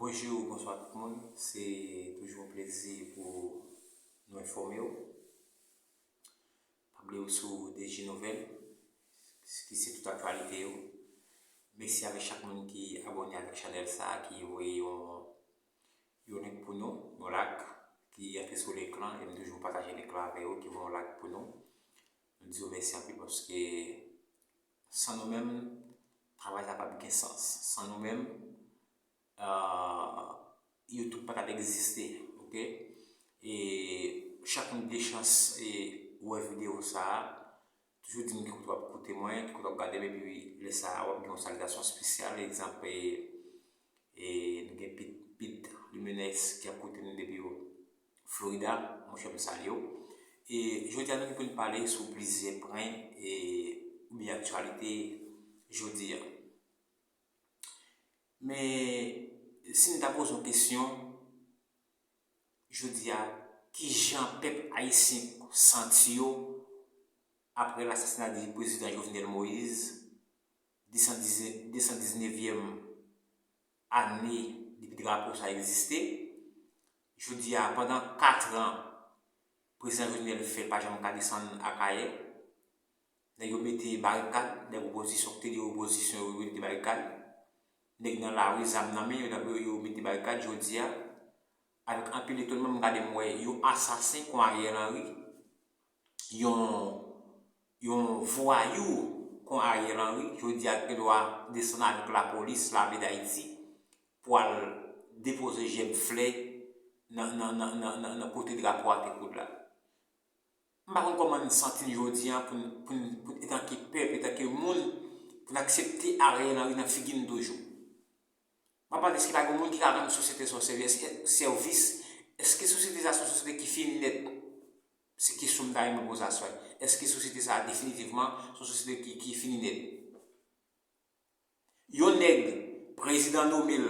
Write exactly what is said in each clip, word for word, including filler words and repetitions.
Bonjou, bonswa tout moun. Se toujou yon plezi pou nou enfòme w. Pa bliye w sou D J Nouvèl, ki se tout aktyalite yo. Mèsi avèk chak moun ki abòne avèk chanèl sa a, ki voye yon, yon link pou nou, yon like, ki antre sou lekran, e m toujou pataje link lan avè yo, ki voye yon like pou nou. Nou di yo mèsi anpil paske san nou menm, travay sa p ap gen sans. San nou menm, ah, YouTube pa t ap egziste, oke? E chak moun ki gen chans e wè videyo sa a, toujou di m ki kote w ap koute mwen, ki kote w ap gade m, epi lè sa a w ap gen yon salitasyon espesyal, egzanp, e, e nou gen Pete, Pete Luminès ki ap koute nou depi Florida, monchè m salye w. E jodi a nou gen pou n pale sou plizyè pwen e oubyen aktyalite jodi a. Men, si n ta poze yon kesyon, jodi a, kijan pèp ayisyen santi yo apre lasasina de prezidan Jovenel Moïse, de san diz, de san diznèvyèm ane depi drapo sa egziste? Jodi a, pandan kat an, prezidan Jovenel fè pa janm ka desann Akayè. Nèg yo mete barikad, nèg opozisyon ki te di opozisyon yo mete barikad. Nèg nan lari, zam nan men yo, yo, yo mete barikad jodi a. Avèk anpil etonman, m gade m wè yon asasen kon Ariel Henry, yon, yon vwayou kon Ariel Henry, jodi a gen dwa desann avèk lapolis, lame Dayiti, pou al depoze jèb flè nan, nan, nan, nan, nan, nan kote drapo a te koud la. M pa konn kòman n santi n jodi a pou n, pou n, pou n, etanke pèp, etanke moun, pou n aksepte Ariel Henry nan figi n toujou. M ap mande èske pa gen moun ki ka rann sosyete sa yon sèvis, èske, sèvis, èske sosyete sa se yon sosyete ki fini nèt? Se kesyon m ta renmen poze aswè. Èske sosyete sa definitivman se yon sosyete ki, ki fini nèt? Yon nèg, prezidan nome l,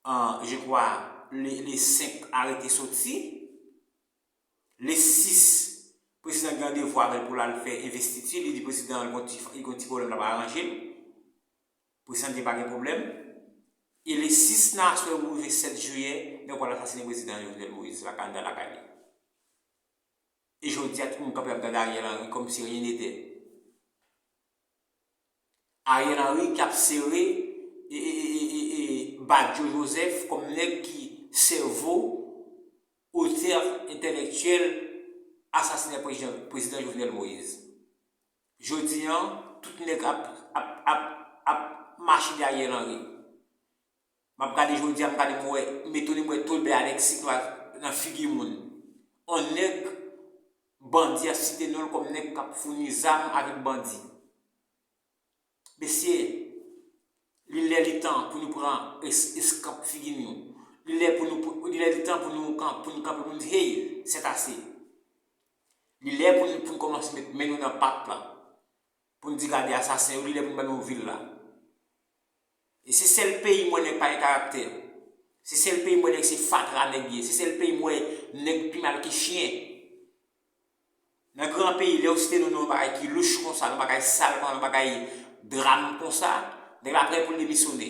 an, je crois, le, le senk arete soti, le sis, prezidan gen randevou avè l pou l al fè envestiti, li di prezidan an li gon ti, li gon ti pwoblèm l ap aranje l. Prezidan di pa gen pwoblèm. E le sis nan aswè rive sèt jiyè, nèg yo al asasinen prezidan Jovenel Moïse lakay anndan lakay li. E jodi a, tout moun kanpe ap gade Ariel Henry kòmsi rien n'était. Ariel Henry k ap sere e, e, e, e, e, e Badio Joseph kòm nèg ki sèvo, otè entèlektyèl asasinay prezidan, prezidan Jovenel Moïse. Jodi a, tout nèg ap, ap, ap, ap mache dèyè Ariel Henry. M ap gade jodi a, m gade m wè, m etone m wè Tolbè Alexis nan, nan figi moun. On nèg, bandi ap site non l kòm nèg k ap founi zam avèk bandi. Mesye, li lè li tan pou nou pran es-, eskanp figi nou. Li lè pou nou, li lè li tan pou nou kan-, pou nou kanpe pou nou di, hey, sètase. Li lè pou nou, pou nou kòmanse met men nou nan pat la. Pou n di gade asasen yo, li lè pou n ban nou vil la. E se sèl peyi m wè nèg pa gen karaktè. Se sèl peyi m wè nèg se fatra nèg ye. Se sèl peyi m wè nèg pi mal ke chyen. Nan gran peyi, lè yo site nou nan yon bagay ki louch konsa, nan yon bagay sal konsa, nan yon bagay dram konsa, nèg la prè pou l demisyone.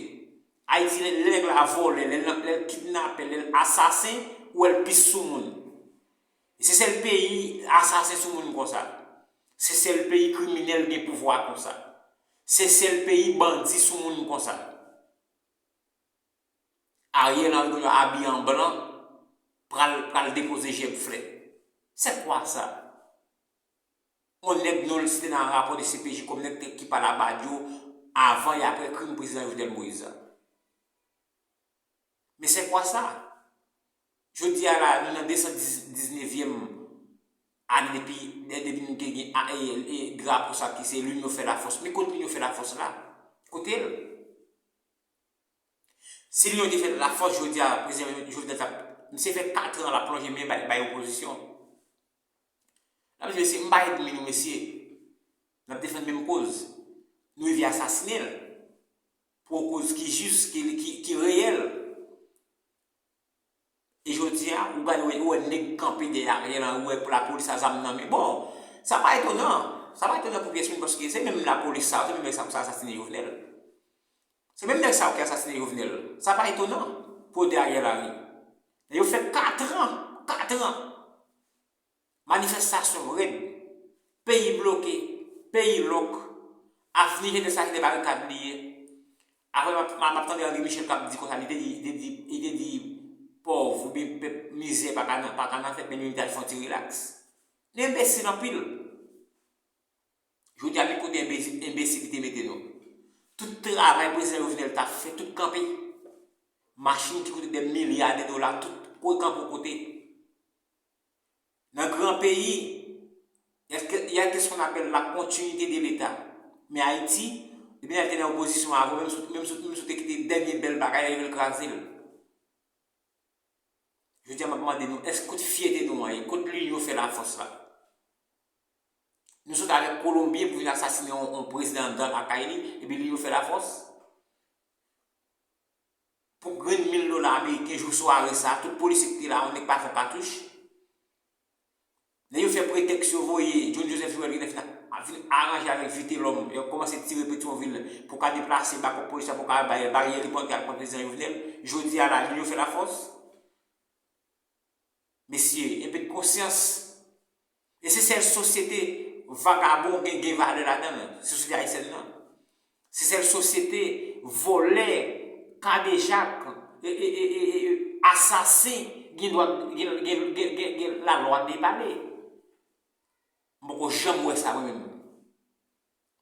Ayiti, lè, lè nèg la vòlè, lè l, lè l kidnapè, lè l asasen, ou wè l pis sou moun. E se sèl peyi asasen sou moun konsa. Se sèl peyi kriminèl gen pouvwa konsa. Se sèl peyi bandi sou moun konsa. Ariel Henry konn yo abiye an blan, pral, pral depoze jèb flè. C'est quoi ça? On nèg non l site nan rapò de C P J kòm nèg te, ki pale a Badio avan e aprè krim prezidan Jovenel Moïse la. Men c'est quoi ça? Jodi a la, nou nan de san diz, diznèvyèm ane depi, depi nou te gen a, e, e, drapo sa ki se L'Union fait la force. Men kote L'Union fait la force la? Kote l? Si L'Union te fè la force jodi a, prezidan Jovenel t ap, misye fè kat an l ap lonje men bay, bay opozisyon. L ap di, mesye, m pa ènmi nou, mesye. N ap defann menm koz. Nou rive asasinen l. Pou yon koz ki jis, ki, ki, ki reyèl. E jodi a, ou gade, ou wè, ou wè nèg kanpe dèyè Ariel Henry, ou wè pou lapolis a zam nan men. Bon, sa pa etonan. Sa pa etonan pou pyès moun, paske se menm lapolis sa, se menm nèg sa pou sa asasinen Jovenel. Se menm nèg sa yo ki asasinen Jovenel. Sa pa etonan pou yo de Ariel Henry. Yo fè katran, katran. Manifestasyon rèd. Peyi bloke, peyi lòk. Avni Jenès la se de barikad li ye. Apre m ap, m ap tande André Michel k ap di konsa, li te di, li te di, li te di pòv oubyen pèp mizè pa ka nan, pa ka nan fèt, men li te al fè yon ti rilaks. Li enbesil anpil. Jodi a, men kote enbesil, enbesilite mete nou. Tout travay prezidan Jovenel t ap fè, tout kanpe. Machin ki koute dè milya de dola, tout kote kanpe yon kote. Nan gran peyi, il y a ce qu'on appelle la continuité de l'État. Men Ayiti, depi nèg te nan opozisyon avè w, menm si, menm si, menm si w te kite dènye bèl bagay la, yo vle kraze l. Jodi a, m ap mande nou, èske kot fyète nou an ye? Kot linyon fè lafòs la? Nou sot avèk Kolonbyen pou vin asasinen yon, yon prezidan anndan lakay li, epi linyon fè lafòs? Pou grenn mil dola ameriken, jou sware sa, tout polisye ki te la, yon nèg pa fè katouch. Nèg yo fè pretèks, yo voye John Joseph Joël ki te fin a-, vin aranje avèk Vitelhomme, yo kòmanse tire Petyonvil pou ka deplase bakòp polis la, pou ka bay baryè li pou antre al pran prezidan Jovenel. Jodi a la, linyon fè lafòs. Mesye, enpe de konsyans. E se sèl sosyete vagabon gen, gen valè ladan l, se sosyete ayisyèn nan. Se sèl sosyete vòlè, kadejak, e, e, e, e, e, asasen gen dwa, gen, gen, gen, gen, gen lalwa depale. M poko janm wè sa, mwen menm.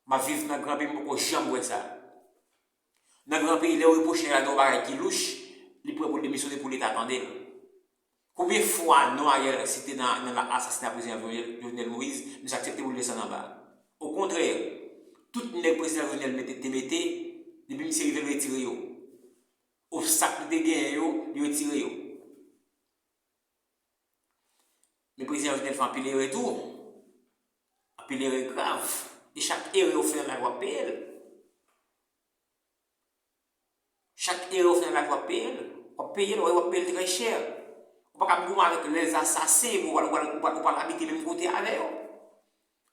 M ap viv nan gran peyi, m poko janm wè sa. Nan gran peyi, lè yo repwoche nèg la de yon bagay ki louch, li prè pou l demisyone pou Leta tande l. Konbyen fwa non Ariel site nan, nan asasina prezidan Jovenel, Jovenel Moïse, misye aksepte pou l desann anba? Okontrè, tout nèg prezidan Jovenel mete, te mete, depi misye rive, l retire yo. Obstak li te genyen yo, li retire yo. Men prezidan Jovenel fè anpil erè tou. Anpil erè grav. E chak erè w fè nan lavi, w ap peye l. Chak erè w fè nan lavi, w ap peye l. W ap peye l, w ap peye l trè chè. Ou pa ka ap goumen avèk lèzasasen, epi w pral, w pral, w pral, w pral abite menm kote avè yo.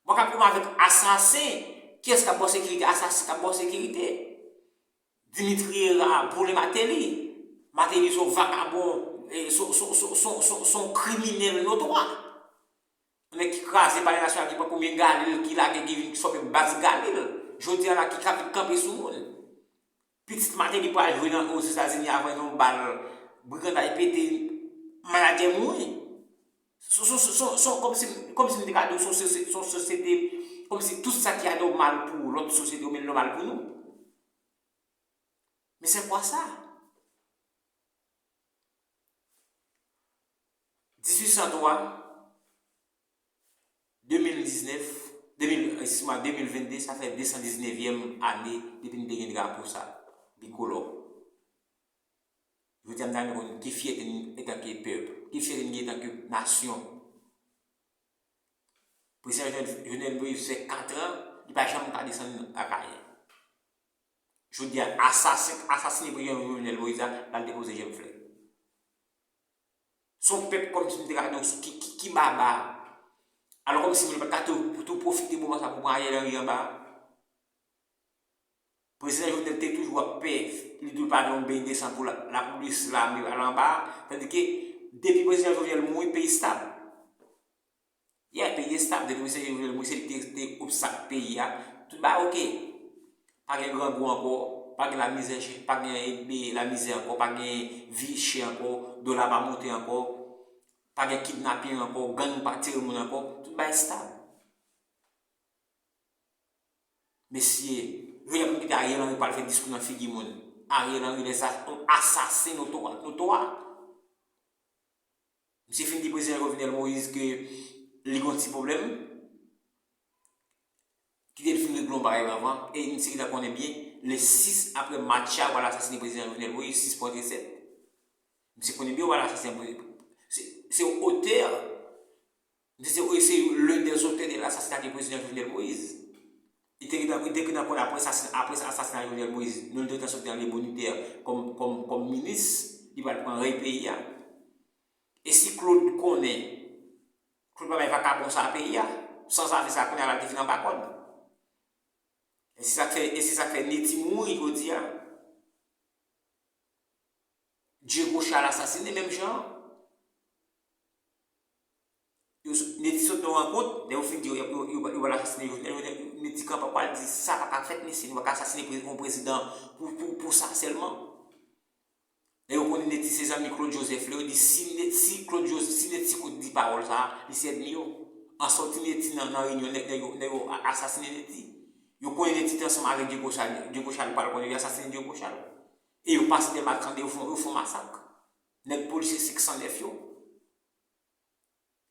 Ou pa ka ap goumen avèk asasen. Kiyès k ap ba w sekirite? Asasen k ap ba w sekirite. Dimitri Hérard boule Martelly. Martelly se yon vagabon, eh, se, se, se yon kriminèl notwa. Yon nèg ki kraze Palè Nasyonal, ki pran konbyen galil, ki lage, ki vin fòme baz galil. Jodi a la, ki ka vin kanpe sou moun. Pitit Martelly pral jwe nan Ozetazini avè yon bal, brigandaj pete, manadjè mouri. Se, se, se, se, se, kòmsi, kòmsi m te ka di w, se, se, se, se yon sosyete, kòmsi tout sa ki anormal pou lòt sosyete yo, men l nòmal pou nou. Men se kwa sa? Dizuit san twa, de mil diznèf, de mil, eskize mwa, de mil venn de, sa fè de san diznèvyèm ane depi n te gen drapo sa, bikolò. Jodi a, m ta renmen konn ki fyète n etanke pèp, ki fyète n gen etanke nasyon. Prezidan Jovenel, Jovenel Moïse fè katran, li pa janm ka desann Akayè. Jodi a, asasen k asasine prezidan Jovenel Moïse la, l al depoze jèm flè. Se yon pèp kòmsi m te ka di w ki, ki, ki baba. Alò kòmsi moun pa t ka tou, tou pwofite moman sa pou pran Ariel Henry anba. Prezidan Jovenel te toujou ap pè, li di l pa vle yon beny de san pou la, lapolis, lame al anba, tandike depi prezidan Jovenel mouri, peyi stab. Yeah, peyi estab, depi prezidan Jovenel mouri, se li ki te, te obstak peyi a. Tout bagay oke. Pa gen grangou ankò, pa gen lamizè, pa gen, eh, lamizè ankò, pa gen vi chè ankò, dola pa monte ankò, pa gen kidnaping ankò, gang pa tire moun ankò, tout bagay estab. Mesye, jodi a pou n kite Ariel Henry pral fè diskou nan figi moun. Ariel Henry, lè sa, yon asasen notwa, notwa. Misye fin di prezidan Jovenel Moïse ke li gon ti pwoblèm. Kite l fin regle yon bagay anvan. E misye gentan konnen byen, le sis apre match a, yo pral asasine prezidan Jovenel Moïse, sis pwen sèt. Misye konnen byen yo pral asasine prezidan. Se, se yon otè. Misye se, se l'un des auteurs de l'assassinat du président Jovenel Moïse. Li te gentan, li te gentan konnen apre asasina, apre asasina Jovenel Moïse, non, li te gentan soti nan Le Moniteur kòm, kòm, kòm minis, li pral pran rèy peyi a. E si Claude konnen, Claude pa bay vakabon sa peyi a, sanzave sa kounye a la, li te fin anba kòd. E se sa k fè, e se sa k fè Netty mouri jodi a. Diego Charles asasinen menm jan. Yo s- Neti sot nan rankont, lè yo fin di yo, yo, yo, yo, yo pral asasinen Jovenel, Jovenel, Neti kanpe pral di sa pa ka fèt, mesye, nou pa ka asasinen pre- yon prezidan pou, pou, pou sa sèlman. Lè yo konnen Neti se zanmi Claude Joseph, lè yo di si, Ne- si Claude Joseph, si Neti Claude di pawòl sa, li se ènmi yo. An sòti Neti nan, nan reyinyon, nèg nèg yo, nèg yo a- asasinen Neti. Yo konnen Neti te ansanm avèk Diego Charles, Diego Charles pral konnen yo asasinen Diego Charles. E yo pase Dèlma trannde, yo fè, yo fè yon masak. Nèg polisye senk san nèf yo.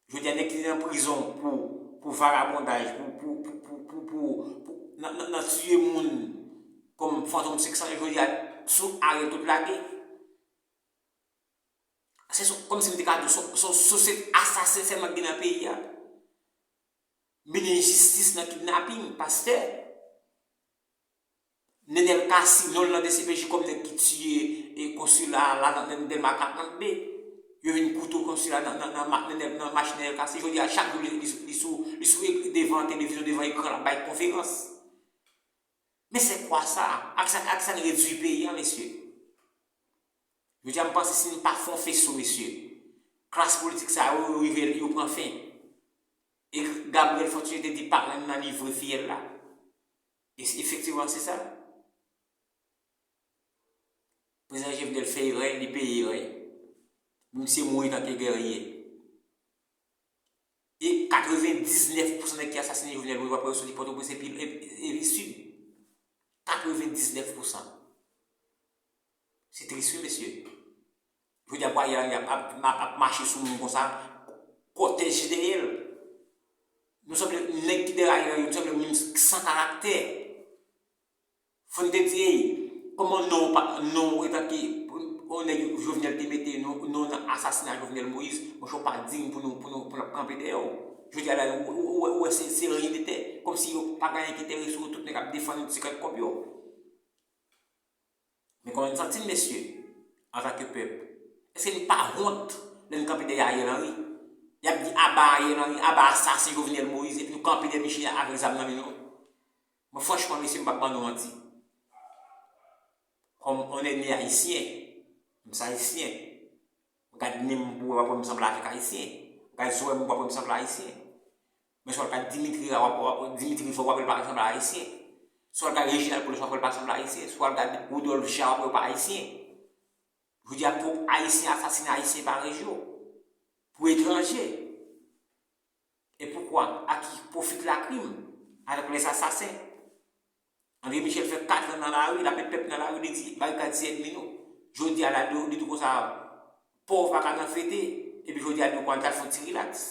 Jodi a, nèg ki te nan prizon pou, pou vagabondaj, pou, pou, pou, pou, pou, pou, pou nan, nan, nan tiye moun kòm Fantom senk san, jodi a, sou Ariel tout lage. Se sou- kòmsi m te ka di w, se se- se asasen sèlman ki gen nan peyi a. Minis jistis nan kidnaping, pastè. Nenel Cassy, non l nan D C P J kòm nèg ki tiye e konsila a la nan, nan Dèlma katrann de. Yo vin koute konsila nan, nan, nan, ma- Nenel- nan mach Nenel Cassy. Jodi a, chak jou li, li, sou- li sou, li sou ek- devan televizyon, devan ekran, l ap bay konferans. Men se kwa sa? Ak sa, ak sa n redui peyi a, mesye? Jodi a, m panse si n pa fè yon feso, mesye, klas politik sa yo, yo rive, yo pran fen. E Gabriel Fortuné te di parenn nan livre fiyèl la. E se- efektivman, se sa. Prezidan Jovenel fè erè, li peye erè. Misye mouri tanke gèrye. E katrevendiznèf pousan nèg ki asasinen Jovenel Moïse, w ap wè yo soti Pòtoprens epi, epi, epi Sid. Katrevendiznèf pousan. Se tris, wi, mesye. Jodi a, pou Ariel Henry ap, ap, ap, ap mache sou moun konsa, kòtèj dèyè l. Nou sanble, nèg ki dèyè Ariel Henry, nou sanble moun san karaktè. Fò n te di, ey, kòman non w pa, non w etanke, yon nèg Jovenel te mete non, non nan asasina Jovenel Moïse, monchè, w pa diy pou nou, pou nou, pou n ap kanpe dèyè w. Jodi a la, ou, ou, ou, ou wè se, se ryen de tè. Kòmsi yo pa gen anyen ki enterese yo, tout nèg ap defann ti kant kòb yo. Men kòman n santi n, mesye, antanke pèp? Èske n pa wont lè n kanpe dèyè Ariel Henry? Y ap di aba Ariel Henry, aba asasen Jovenel Moïse, epi nou kanpe dèyè misye avèk zam nan men nou? Mwen, franchman, mesye, m p ap ban nou manti. Kòm on ènmi ayisyen, m se ayisyen. Gad men m pou w wè, w ap wè m sanble avèk ayisyen. Gad zòrèy m, w ap wè m sanble ayisyen. Men si w al gad Dimitri a, w ap, w ap, Dimitri Vorbe, w ap wè l pa sanble ayisyen. Si w al gad Reginald Paul, w ap wè l pa sanble ayisyen. Si w al gad Rodolphe Jean, w ap wè l pa ayisyen. Jodi a, twòp ayisyen asasinen ayisyen parèy yo. Pou etranje. E poukwa? A qui profite la crime avec les assassins? André Michel fè katran nan lari, l ap met pèp nan lari, li di barikad se ènmi nou. Jodi a la, li, li di konsa, pòv pa ka nan fete, epi jodi a, li di konsa, l fè yon ti rilaks.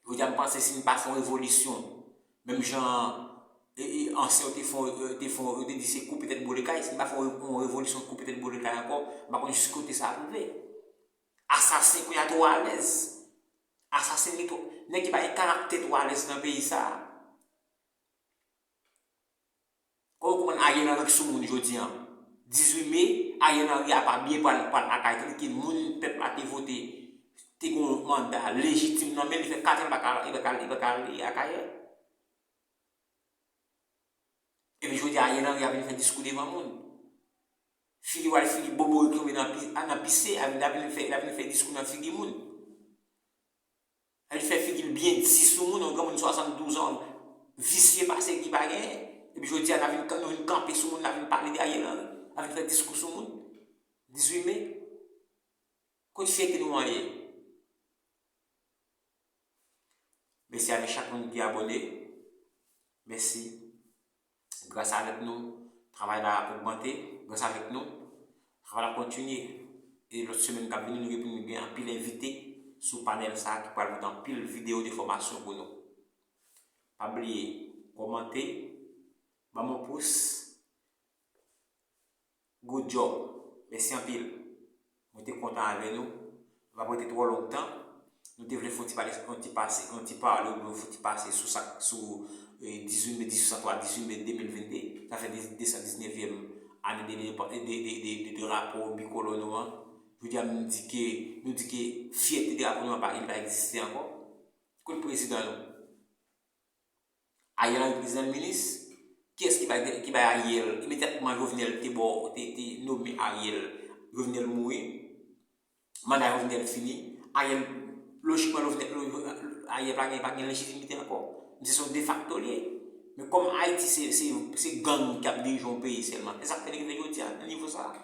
Jodi a, m panse si n pa fè yon revolisyon, menm jan, e, e, ansyen yo te fè, yo te fè, yo te di se koupe tèt boule kay, si n pa fè yon, yon revolisyon koupe tèt boule kay ankò, m pa konn jis kote sa ap rive. Asasen kounye a twò alèz. Asasen li twò. Nèg ki pa gen karaktè twò alèz nan peyi sa a. Kòman w konprann Ariel Henry sou moun jodi a? Dizuit me, Ariel Henry apa byen pral, pral lakay, tandike moun pèp la te vote, te gen yon manda lejitim nan men l, li fè katran li pa ka, li pa ka, li pa ka ale Akayè. Epi jodi a, Ariel Henry ap vin fè diskou devan moun. Figi w al figi bobo ki tonbe nan pi- a, nan pise, ap vin, ap vin fè, ap vin fè diskou nan figi moun. Ap vin fè figi l byen di sou moun, yon granmoun swasanndouz an, visye pase ki pa genyen. Epi jodi a, n ap vin, nou vin kanpe sou moun, n ap vin pale de Ariel Henry, n ap vin fè diskou sou moun. Dizuit me. Kot fyète nou an ye? Mèsi avèk chak moun ki abòne. Mèsi. Gras avèk nou, travay la ap ogmante. Gras avèk nou, travay la ap kontinye. E lòt semèn k ap vini, nou gen pou nou gen anpil envite sou panèl sa a ki pral pote anpil videyo de fòmasyon pou nou. Pa bliye, kòmante, ban m yon pous. Good job. Mèsi anpil. Mwen te kontan avè nou. Nou p ap rete twò longtan. Nou te vle fè yon ti pale, yon ti pase, yon ti pale, oubyen yon ti pase sou sa, sou, eh, dizuit me, dizuit san twa, dizuit me de mil vennde. Sa fè de, de san diznèvyèm ane de, de, de, de, de, de drapo bikolò nou an. Jodi a, m di ke, nou di ke fyète drapo nou an pa, li pa egziste ankò. Kot prezidan nou? Ariel Henry prezidan l minis, Kiyès ki bay, ki bay Ariel? Imedyatman Jovenel te bò, te, te nome Ariel, Jovenel mouri. Manda Jovenel fini. Ariel, lojikman, Jovenel, Ariel pa gen, pa gen lejitimite ankò. Misye se yon defakto li ye. Men kòm Ayiti se, se, se gang k ap dirije yon peyi sèlman, se sa k fè li rive jodi a, nan nivo sa a.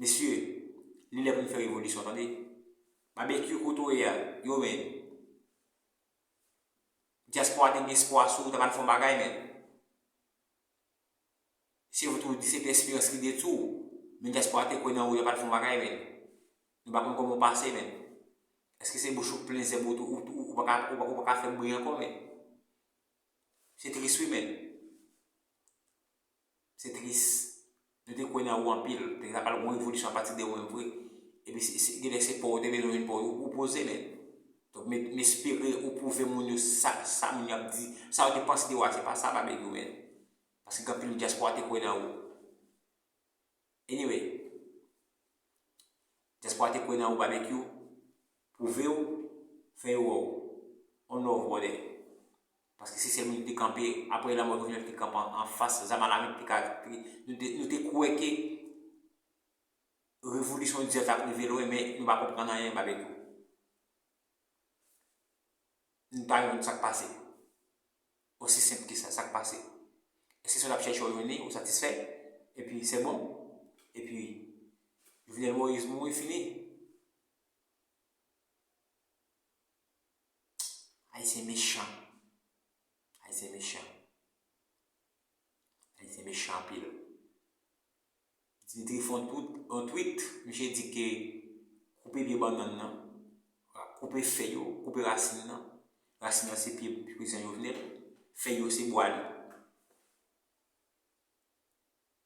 Mesye, li lè pou n fè revolisyon, tande. Babekyou, kote w ye a? Yo, men. Dyaspora te gen espwa sou ou, ta pral fè yon bagay, men. Se vre tou, di se te esperans ki detwi w, men dyaspora te kwè nan ou, yo pral fè yon bagay, men. Nou pa konn kòman w pase, men. Èske se bouch ou k plen zèb ou, ou, ou, ou pa ka, ou, pa- ou pa ka fè bri ankò, men. Se tris, wi, men. Se tris. Nou te kwè nan ou anpil. Te ka pral gon revolisyon apati de ou menm vre. Epi se, se, genlè se pa w te bezwen jwenn pa w, ou poze, men. Donk, m, m espere ou pwouve moun yo sa, sa moun yo ap di, sa yo te panse de ou a, se pa sa, Babekyou, men. Paske gen anpil dyaspora te kwè nan ou. Anyway, dyaspora te kwè nan ou, Babekyou. Pwouve w, fè yo wè w. On love, brother. Paske se sèl moun ki te kanpe, apre lanmò Jovenel, ki te kanpe an, anfas zam alamen, ki te ka, te- nou te, nou te kwè ke revolisyon dizèt ap rive lwen, men nou pa konprann anyen, Babekyou. Nou pa konn sa k pase. Osi senp ke sa, sa k pase. Èske sa w t ap chèche w jwenn li, ou satisfè? Epi, se bon. Epi, Jovenel Moïse mouri, fini. Ayisyen mechan. Ayisyen mechan. Ayisyen mechan anpil. Dimitri fè yon tweet, yon tweet, misye di ke koupe pye bannann nan, koupe fèy yo, koupe rasin nan. Rasin nan se pye prezidan Jovenel, fèy yo se bwa li.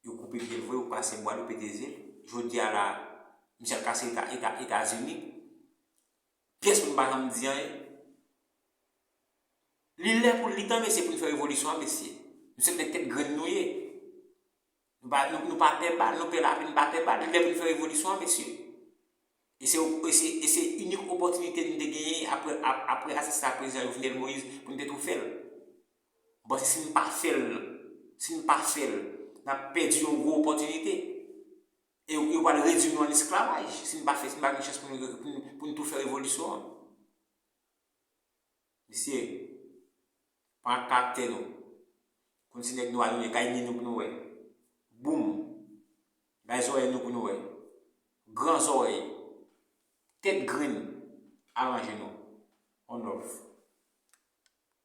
Yo koupe pye l vre, yo kase bwa l, yo pete zye l. Jodi a la, misye al kase Eta, Eta, Etazini. Pyès moun pa janm di anyen. Li lè pou li tan, mesye, pou n fè revolisyon an, mesye. Nou se nèg tèt grenn nou ye. Nou pa, nou, nou pa pè bal, nou pè lapli, nou pa pè bal. Li lè pou n fè revolisyon an, mesye. E se, e se, e se inik opòtinite n te genyen apre, ap- apre asasina prezidan Jovenel Moïse pou n te tou fè l. Bon, si n pa fè l, si n pa fè l, n ap pèdi yon gwo opòtinite. E yo, yo pral redui nou an esklavaj si n pa fè, si n pa gen chans pou n, pou n, pou n tou fè revolisyon an. Mesye, pran karaktè nou. Konn se nèg nwa nou ye, kay nen nou pou nou wè. Boum. Bay zòrèy nou pou nou wè. Gran zòrèy. Tèt grenn. Aranje nou. On love.